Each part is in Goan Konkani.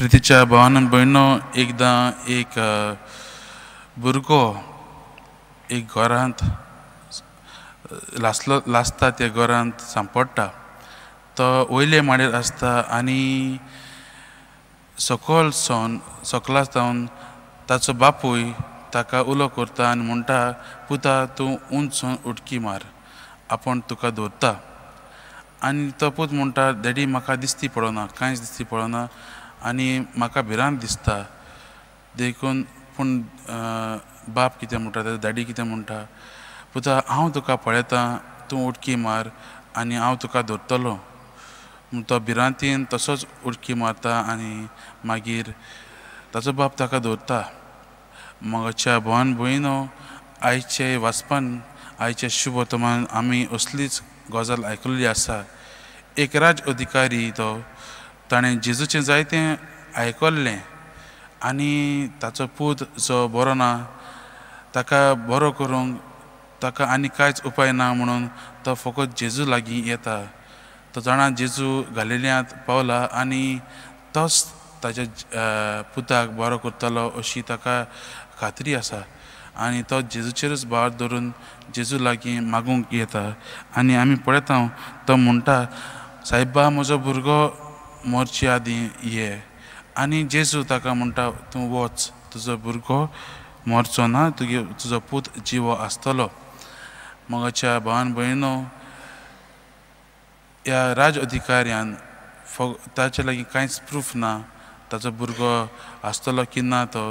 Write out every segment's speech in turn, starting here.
प्रितीच्या भावान भयणो, एकदां एक भुरगो एक घरांत लासलो लासता त्या घरांत सांपडटा. तो वयले माडयेर आसता आनी सकयल सावन सकला सावन ताचो बापूय ताका उलो करता आनी म्हणटा, पुता तूं उंच सावन उडकी मार, आपूण तुका दवरता. आनी तो पूत म्हणटा, डॅडी म्हाका दिसती पडना, कांयच दिसती पडना आनी म्हाका भिरांत दिसता. देखून पूण बाप कितें म्हणटा, ताजो डॅडी कितें म्हणटा, पुता हांव तुका पळयतां, तूं उडकी मार आनी हांव तुका धरतलो. तो भिरांतीन तसोच उडकी मारता आनी मागीर ताचो बाप ताका धरता. म्हज्या भावान भयणो, आयचे वाचपान आयचे शुभ वर्तमान आमी असलीच गजाल आयकल्ली आसा. एक राज अधिकारी तो, ताणें जेजूचें जायतें आयकल्लें आनी ताचो पूत जो बरो ना ताका बरो करूंक ताका आनी कांयच उपाय ना म्हणून तो फकत जेजू लागीं येता. तो जाणा जेजू गालिल्यांत पावला आनी तोच ताच्या पुताक बरो करतलो अशी ताका खात्री आसा आनी तो जेजूचेरूच भार धरून जेजू लागीं मागूंक येता. आनी आमी पळयता तो म्हणटा, सायबा म्हजो भुरगो मरचे आदीं ये. आनी जेजू ताका म्हणटा, तूं वच, तुजो भुरगो मरचो ना, तुगे तुजो पूत जिवो आसतलो. म्हज्या भावान भयणो, ह्या राज अधिकाऱ्यान ताचे लागीं कांयच प्रूफ ना ताचो भुरगो आसतलो की ना, तो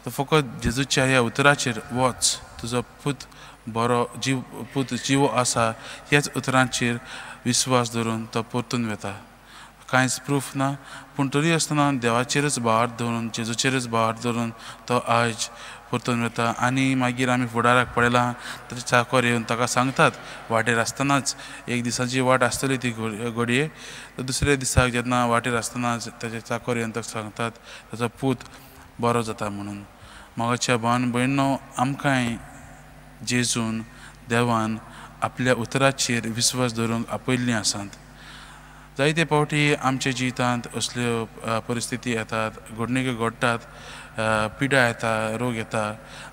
तो फकत जेजूच्या ह्या उतराचेर वच, तुजो पूत बरो जीव पूत जिवो आसा ह्याच उतरांचेर विस्वास धरून तो परतून वता. कांयच प्रूफ ना, पूण तरी आसतना देवाचेरच भार धरून जेजूचेरच भार धरून तो आयज परतून वता. आनी मागीर आमी फुडाराक पळयलां ताचे चाकर येवन ताका सांगतात, वाटेर आसतनाच एक दिसाची वाट आसतली ती घडये, दुसऱ्या दिसाक जेन्ना वाटेर आसतनाच ताचे चाकर येवन ताका सांगतात ताचो पूत बरो जाता म्हणून. म्हज्या भावान भयणो, आमकांय जेजून देवान आपल्या उतराचेर विस्वास धरूंक आपयल्लीं आसात. जायते फावटी आमच्या जिवितांत असल्यो परिस्थिती येतात, घडणुको घडटात, पिडा येता, रोग येता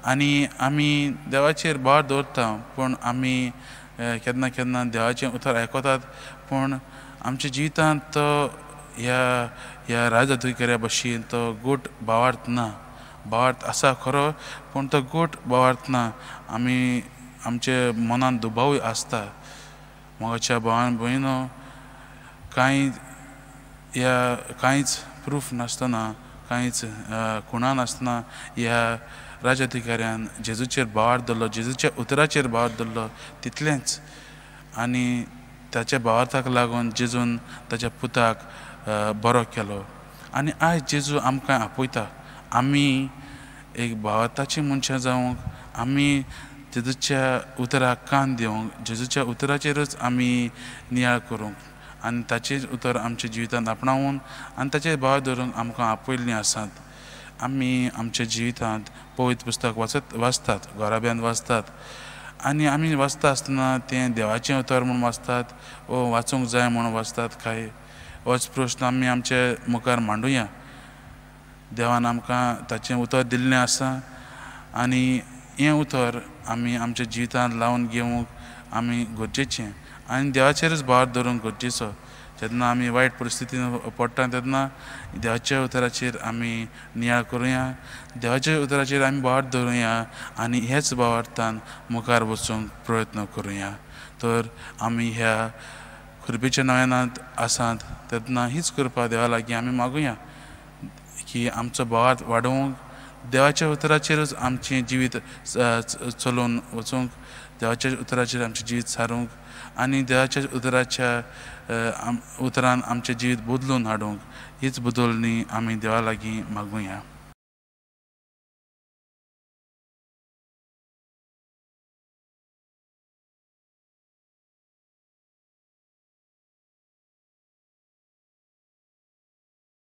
आनी आमी देवाचेर भार दवरता, पूण आमी केन्ना केन्ना देवाचें उतर आयकतात, पूण आमच्या जिवितांत तो ह्या ह्या राज अधिकाऱ्या भशेन तो गोट भावार्थ ना. भावार्थ आसा खरो, पूण तो गोट भावार्थ ना. आमी आमच्या मनांत दुबावूय आसता. म्हज्या भावान भयणो, कांय ह्या कांयच प्रूफ नासतना, कांयच खुणा नासतना ह्या राज अधिकाऱ्यान जेजूचेर भावार्थ दवरलो, जेजूच्या उतराचेर भावार्थ दवरलो तितलेंच. आनी ताच्या भावार्थाक लागून जेजून ताच्या पुताक बरो केलो. आनी आयज जेजू आमकां आपयता, आमी एक भावार्थाची मनशां जावंक, आमी जेजूच्या उतराक कान दिवंक, जेजूच्या उतराचेरूच आमी नियाळ करूंक आनी ताचेच उतर आमच्या जिवितांत आपणावन आनी ताचेर भाव धरूंक आमकां आपयल्लीं आसात. आमी आमच्या जिवितांत पवित्र पुस्तक वाचतात, घराब्यांत वाचतात आनी आमी वाचता आसतना तें देवाचें उतर म्हूण वाचतात वो वाचूंक जाय म्हूण वाचतात काय, होच प्रस्न आमी आमचे मुखार मांडुया. देवान आमकां ताचें उतर दिल्लें आसा आनी हें उतर आमी आमच्या जिवितांत लावन घेवंक आमी गरजेचें आनी देवाचेरूच भार धरूंक गरजेचो. जेन्ना आमी वायट परिस्थितीन पडटा तेन्ना देवाच्या उतराचेर आमी नियाळ करुया, देवाच्या उतराचेर आमी भार धरुया आनी ह्याच भावार्थान मुखार वचूंक प्रयत्न करुया. तर आमी ह्या कृपेच्या नव्यानांत आसात तेन्ना हीच कृपा देवा लागीं आमी मागुया की आमचो भावार्थ वाडोवंक, देवाच्या उतराचेरूच आमचें जिवीत चलोवन वचूंक, देवाच्या उतराचेर आमचें जिवीत सारूंक आनी देवाच्या उतराच्या उतरान आमचें जिवीत बदलून हाडूंक, हीच बदलणी आमी देवा लागीं मागुया.